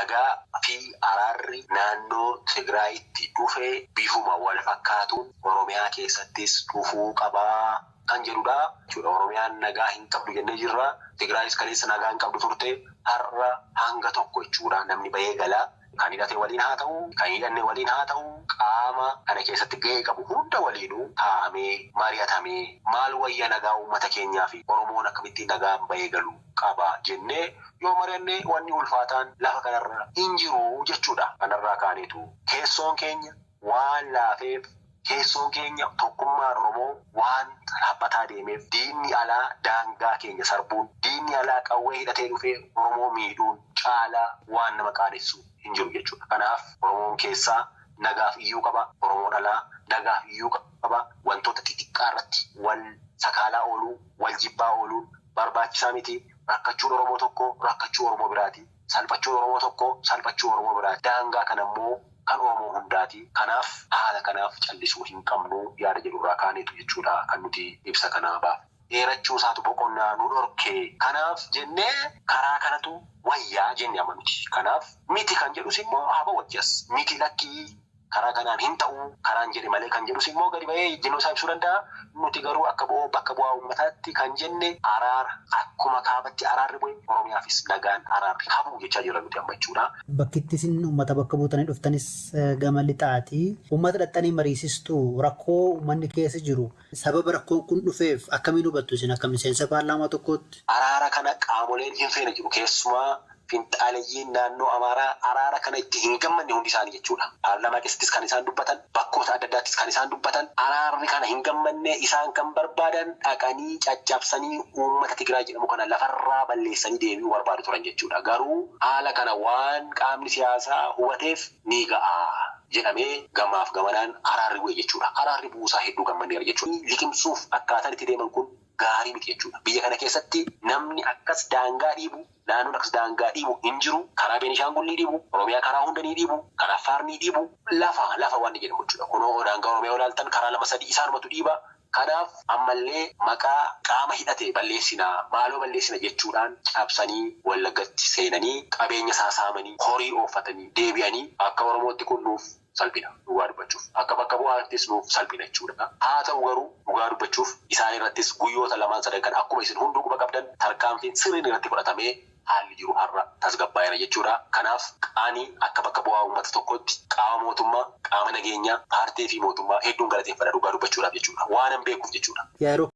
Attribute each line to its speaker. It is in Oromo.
Speaker 1: Nagaa fi araarri naannoo Tigraayitti dhufe bifuma wal fakkaatuun Oromiyaa keessattis dhufuu qabaa kan jedhudha jechuudha. Oromiyaan nagaa hin qabdu jennee jirra. Tigraayis kaleessa nagaa hin qabdu turte, har'a hanga tokko jechuudha namni bahee galaa. Kan hidhate waliin haa ta'u, kan hin hidhanne waliin haa ta'u, qaama kana keessatti gahee qabu hunda waliinuu taa'amee mari'atamee maal wayya, nagaa uummata keenyaa fi Oromoon akkamittiin nagaan bahee galu qaba jennee yoo mari'anne, wanni ulfaataan lafa kanarra hin jiru jechuudha. Kanarraa kaaneetu keessoon keenya waan laafeef, keessoon keenya tokkummaan Oromoo waan dhaphataa deemeef, diinni alaa daangaa keenya sarbuun, diinni alaa qawwee hidhatee dhufee Oromoo miidhuun caalaa waan nama qaanessu hin jiru jechuudha. Kanaaf Oromoon keessaa nagaaf iyyuu qaba. Oromoon alaa nagaaf iyyuu qaba. Wantoota xixiqqaa irratti wal sakaalaa ooluu, wal jibbaa ooluun barbaachisaa miti. Rakkachuun Oromoo tokko rakkachuu Oromoo biraati. Salphachuun Oromoo tokko salphachuu Oromoo biraati. Daangaa kana immoo kan Oromoo hundaati. Kanaaf haala kanaaf callisuu hin qabnu yaada jedhurraa kaaneetu jechuudha kan nuti ibsa kana baafne. Dheerachuu isaatu boqonnaa nu dhorke. Kanaaf jennee karaa kanatu wayyaa jenne amma nuti. Kanaaf miti kan jedhus immoo haa ba'u. Miti, lakkii, karaa kanaan hin ta'u karaan jedhe malee kan jedhus immoo gadi ba'ee ejjennoo isaa ibsuu danda'a. Nuti garuu akka bu'oo bakka bu'aa uummataatti kan jenne, araara akkuma kaabatti araarri bu'e Oromiyaafis nagaan araarri habuu jechaa jira nuti amma jechuudha.
Speaker 2: Bakki isin uummata bakka buutanii dhuftanis gama lixaati. Uummata dhaxxanii mariisistuu, rakkoo uummanni keessa jiru, sababa rakkoon kun dhufeef akkamiin hubattu isin akka miseensa paarlaamaa tokkootti?
Speaker 1: Araara kana qaamoleen hin feene jiru. Keessumaa finxaaleyyiin naannoo Amaaraa araara kana itti hin gammanne hundi isaanii jechuudha. Paarlaamaa keessattis kan isaan dubbatan, bakkoota adda addaattis kan isaan dubbatan, araarri kana hin gammanne. Isaan kan barbaadan dhaqanii caccabsanii uummata Tigraay jedhamu kana lafarraa balleessanii deebi'uu barbaadu turan jechuudha. Garuu haala kana waan qaamni siyaasaa hubateef ni ga'a jedhamee gamaaf gamanaan araarri bu'e jechuudha. Araarri bu'uusaa hedduu gammanneera jechuudha. Liqimsuuf akkaataan itti deeman kun gaarii miti jechuudha. Biyya kana keessatti namni akkas daangaa dhiibu, naannoon akkas daangaa dhiibu hin jiru. Karaa Beenishaangul ni dhiibu, Oromiyaa karaa hunda ni dhiibu, kan Affaar ni dhiibu, lafa lafa waan jedhamu jechuudha. Kunoo daangaa Oromiyaa ilaaltan karaa lama sadii isaanumatu dhiiba. Kanaaf ammallee maqaa qaama hidhate balleessina, maaloo balleessina jechuudhaan cabsanii Wallaggatti seenanii qabeenya isaa saamanii horii ooffatanii deebi'anii, akka Oromootti kun nuuf salphina dhugaa dubbachuuf. Akka bakka bu'aattis nuuf salphina jechuudha. Haa ta'u garuu dhugaa dubbachuuf isaan irrattis guyyoota lamaan sadan kan akkuma isin hunduu quba qabdan tarkaanfiin sirriin irratti fudhatamee haalli jiru har'a tasgabbaa'eera jechuudha. Kanaaf ani akka bakka bu'aa uummata tokkotti qaama mootummaa, qaama nageenyaa, paartii fi mootummaa hedduun galateeffadha dhugaa dubbachuudhaaf jechuudha. Waan hin beekuuf jechuudha.
Speaker 2: Yeroo